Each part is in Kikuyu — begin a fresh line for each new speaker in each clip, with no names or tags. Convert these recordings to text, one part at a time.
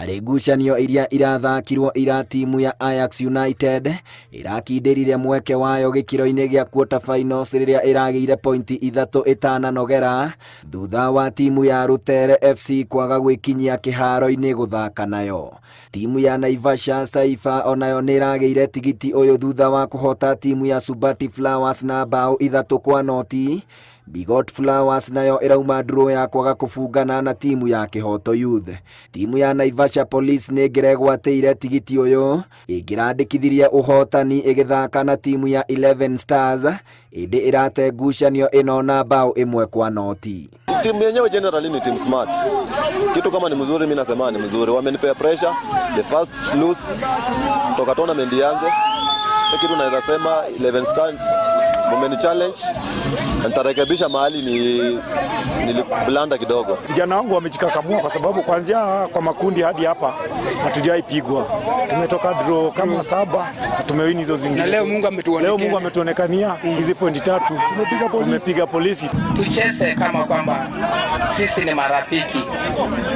Harĩ ngucanio iria irathakirwo ira timu ya Ajax United ĩrakindĩrire mweke wayo gĩkĩro-inĩ gĩa quarter finals rĩrĩa ĩragĩire pointi ithatũ ĩtananogera thutha wa timu ya Rũtere FC kwaga gwĩkinyia kĩharo-inĩ gũthaka nayo. Timu ya Naivasha Saifa onayo nĩ ĩragĩire tigiti ũyũ thutha wa kũhota timu ya Subati Flowers na mbaũ 3-0. Bigot Flowers nayo ĩrauma draw ya kwaga kũbungana na timu ya Kĩhoto Youth. Timu ya Naivasha Police nĩ ĩngĩregwatĩire tigiti ũyũ ĩngĩrandĩkithirie ũhotani ĩgĩthaka na timu ya 11 Stars ĩndĩ ĩrate ngucanio ĩno na mbaũ 1-0.
Timu yenyewe generally ni team smart. Kitu kama ni mzuri mimi nasema ni mzuri. Wamenipea pressure the first lose toka tournament ianze. Kitu naweza sema 11 Star mumeni challenge na nitarekebisha mahali ni niliblanda kidogo.
Vijana wangu wamejikakamua kwa sababu kuanzia kwa makundi hadi hapa hatujaipigwa. Tumetoka draw kama 7 na tumewin hizo zingine.
Na leo Mungu ametuonekania.
Leo Mungu ametuonekania hizi pointi 3. Tumepiga polisi.
Tucheze kama kwamba sisi ni marafiki.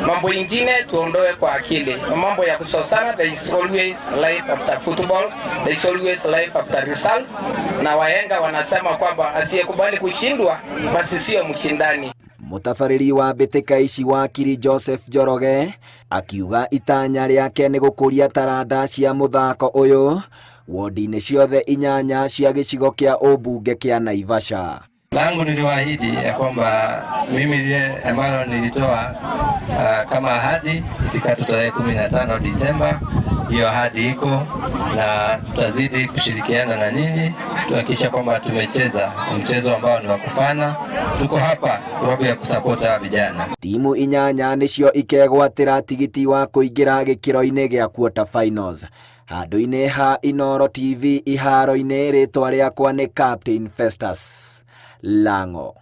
Mambo ingine tuondoe kwa akili. Mambo ya kusosana, there is always life after football, there is always life after results. Na wahenga wanasema kwamba asiyekubali kushindwa basi sio mshindani.
Mũtabarĩri wa mbĩtĩka ici wakiri Joseph Njoroge akiuga itanya rĩake nĩ gũkũria taranda cia mũthako ũyũ wodi-inĩ ciothe 8 cia gĩcigo kĩa ũmbunge kĩa Naivasha.
Langu niliwaahidi ya kwamba mimi lile ambalo nilitoa kama ahadi ifikapo tarehe 15 Disemba, hiyo ahadi iko na tutazidi kushirikiana na nyinyi tuhakikisha kwamba tumecheza mchezo ambao ni wa kufana. Tuko hapa sababu ya kusupport hawa vijana.
Timu 8 nĩcio ikegwatĩra tigiti wa kũingĩra gĩkĩro-inĩ gĩa quarter finals. Handũ-inĩ ha Inooro TV iharo-inĩ, rĩtwa rĩakwa nĩ Captain Festus Lango.